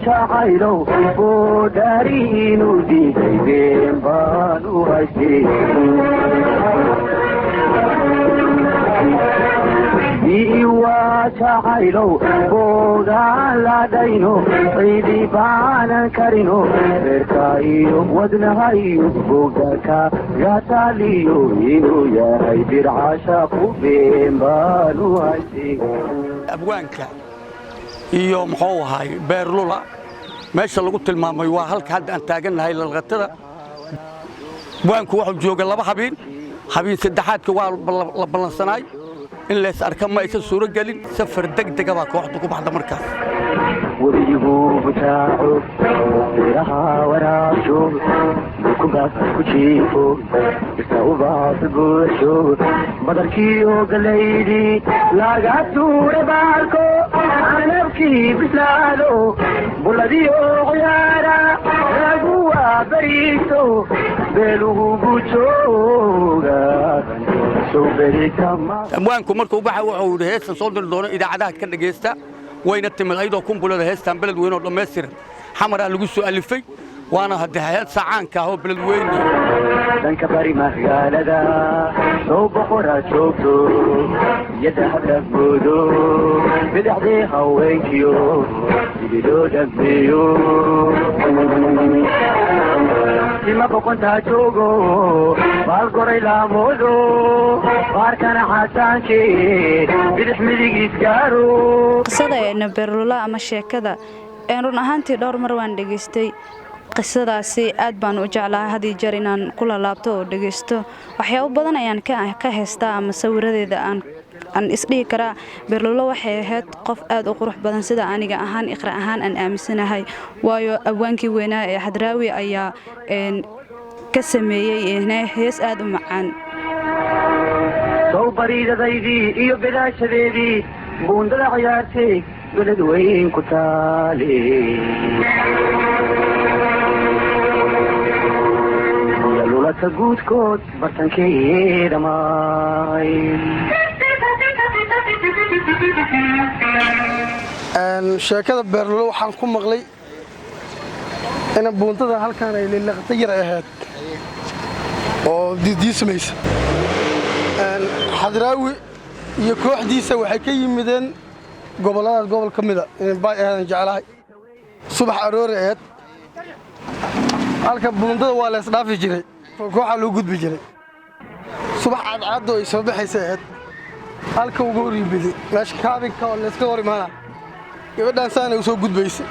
Jacaylow boodhaari inuu diiday been baan u haystay. Waa jacaylow boogaan ladhayno, cidi baanan karino, reerka iyo wadnaha iyo bogaka gataaliyo inuu yahay bircashaqu been baan u haystay. Abwaanka iyo muxuu ahaay Beerlula meesha lagu tilmaamay waa halka hadda aan taagannahay lalqatada. Abwaanku wuxuu jooga 2 habeen, habeen saddexaadka waa la ballansanaay in leys arka, ma aysan suuro gelin. Safar degdega baa kooxdu ku baxda markaas. Webigu butaaco, beeraha waraabsho, dhulkubaas ku jiifo, dhirta ubaas buuxsho, badarkiiyo galaydii laga tuure baarko, canabkii bislaado, buladiyo ciyaara lagu waabariiso, beelugu gujooga. Abwaanku markuu baxa wuxuu yidhi heestan soo diri doono idaacadaha ka dhegaysta. Wayna timid ayadoo kumbulada heestan Beled Weyn oo dhammaystiran Xamaraa lagu soo alifay, waana haddee heesa caanka ah oo Beledweyne. Dhanka bari magaalada soo boqoraa joogto iyo dahabdhamoodo, bidixdii haweenkiyo sidii dhameeyo, sima boqontaa joogo, baalgoray laamoodo, baarkana xasaanke bidix midigiis gaaro. Qisada Beerlula ama sheekada run ahaantii dhowr mar waan dhegaystay. Qisadaasi aad baan u jeclaa had iyo jeer inaan ku lalaabto oo dhegaysto. Waxyaabo badan ayaan ka haystaa ama sawiradeeda aan isdhihi karaa. Beerlulo waxay ahayd qof aad u qurux badan, sida aniga ahaan, Iqra ahaan, aan aaminsanahay, waayo abwaankii weynaa ee Xadraawi ayaa ka sameeyey hees aad u macaan. Sow bariidadaydii iyo bidaashadeedii buundada ciyaartay Beled Weyn ku taale, lulata guudkood bartankeeda maay. Sheekada Beerlulo waxaan ku maqlay ina buundada halkaan ay lilaqta yar ahayd oo diismaysa. Xadraawi iyo kooxdiisa waxay ka yimideen gobolladaas gobol ka mida inay baay ahaydaan jeclahay. Subax aroori ahayd, halka buundada waa la isdhaafi jiray, kooxaa loo gudbi jiray. Subax cadcaddo ay soo baxaysa ahayd. Halka uga hor yimiday meesha kaabinka oo layska hor imaana, gabadhaan saana u soo gudbaysa.